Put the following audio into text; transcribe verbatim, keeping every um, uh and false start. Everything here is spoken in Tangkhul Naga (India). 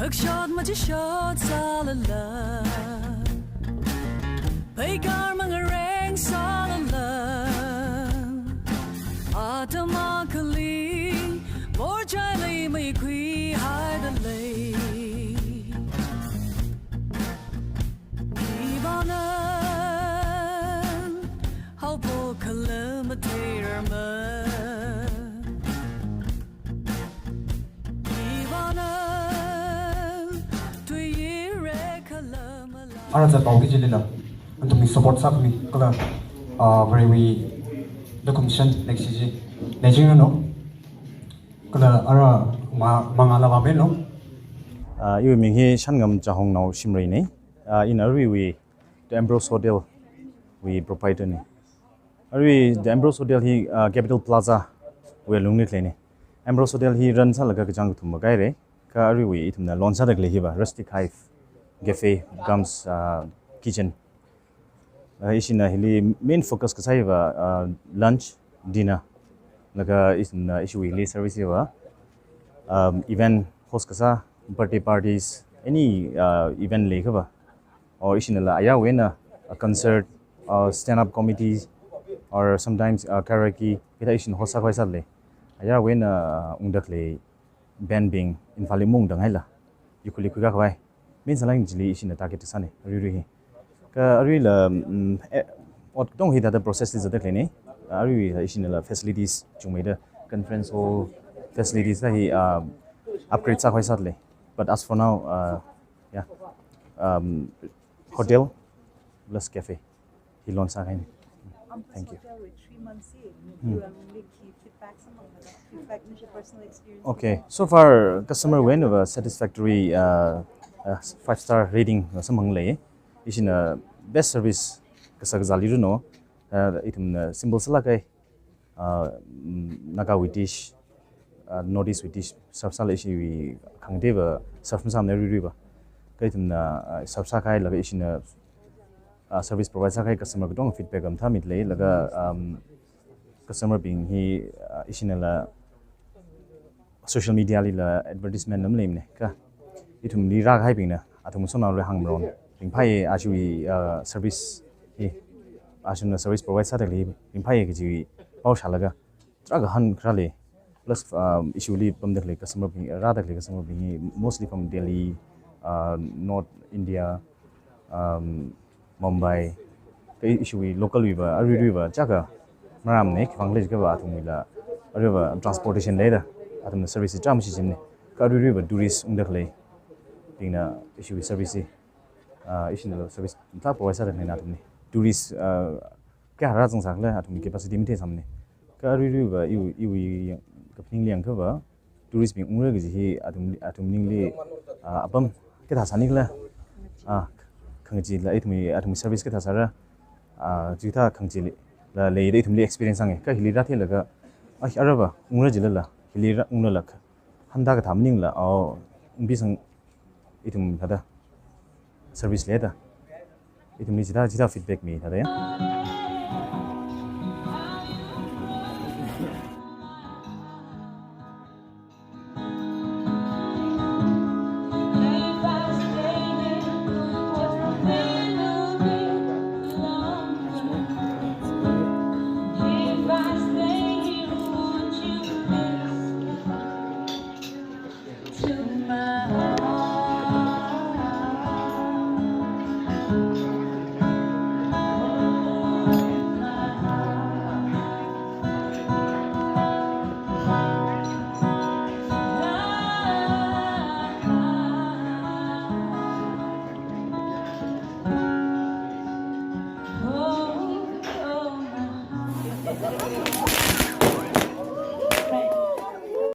Akshot machishot sālala, pheikar mangareng sālala, atam akhali morchaili meikhuihaida lei. Ivāna haophok khala matheirarma. Ivāna tuiyire khala mala. Ara zatpao kajilila, nathumwui support sākhami kala, ah, Varewui recognition next chi neching no. Kala ara ma, mangala vāmilo. Ah, iwui ming hi Shanngam Chahongnao Shimray nei. Ah, ina aruiwui The Ambrose Hotel wui proprietor nei. Arui The Ambrose Hotel hi, ah, Capital Plaza wui alungli khalei nei. Ambrose Hotel hi run sālaga kachāng kathum makhairei. Kha aruiwui ithumna launch sāda khalei hiva Rustic Hive Cafe cum, ah, Kitchen. Ah, ishina hili main focus kasā hiva, ah, lunch, dinner, laga ithumna ishiwui hili service hiva, um, event host kasā, birthday parties, any, uh, event leiakhava, or ishinala ayarwui eina a concert, or stand-up comedy, or sometimes, uh, karaoke, hithā ishina host sākhavai sālei. Ayarwui eina, uh, ungda khalei band bing Imphalli maungda ngaila, yukhuli khuikakhavai. Main selling chili ishina target sānei, aruirui hi. Kha aruila, mm, eh, ot katonga hi thāda process li zatda khalei nei. Aruila ishinala facilities chungmeida, conference hall facilities thā hi, uh, upgrade sākhavai sālei. But as for now, uh, yeah, um, hotel plus cafe hi launch sākahai nei. Thank you. Hotel wui three months hi, Hmm. Varewui khi feedback samphangda, feedback, initial personal experience. Okay, so far customer wui einava satisfactory, uh, uh, five star rating samphang lei. Ishina best service kasā kazāli runo, uh, ithumna simple sālāk kahai, uh, mm, Nagawui dish, uh, North East wui dish serve sālaga ishiwui khangateivā serve masāmana aruiruiva. Kha ithumna, uh, serve sākahailaga ishina, uh, service provide sākahai customer katonga feedback mathāmida lei, laga, um, customer bing hi, uh, ishinala social media lila advertisement na maleimanei. Kha ithumli rākahaibingna athum sona rui hāngmaron, ringphāya ashiwui, uh, service hi, ashina service provide sāda khalei ringphāya kaji pao shālaga tarākha hāngkharā lei. Plus, um, ishili pamda khalei customer bing, rāda khalei customer bing hi mostly from Delhi, uh, North India, um, Mumbai. Kha ishiwui local wuiva, aruiruiva chaka maram nei, khivang lei jiakhava athumwuila, aruiva transportation leida athumna service chāma shichinei. Kha aruiruiva tourist ungda khaleibingna ishiwui service hi, uh, ishina service mathā provide sāda khaleina athumli. Tourist, uh, kayākha rāzang sākhala athumwui capacity matheisāmanei. Kha aruiruiva iwui, iwui kaphaningli yangkhava, tourist bing ungra kaji hi athum, athum ningli, ah, apam kathā sānikhala, ah, khangachila ithumwui, athumwui service kathā sāra, ah, chithā khangachila leida ithumli experience sāngai. Kha hili rātheilaga, ah, arava ungra jilala, hili rā unglala, hānda kathā maningla, oh, ungpisang ithum thāda service leida. Ithumli chithā, chithā feedback mi thāda ya.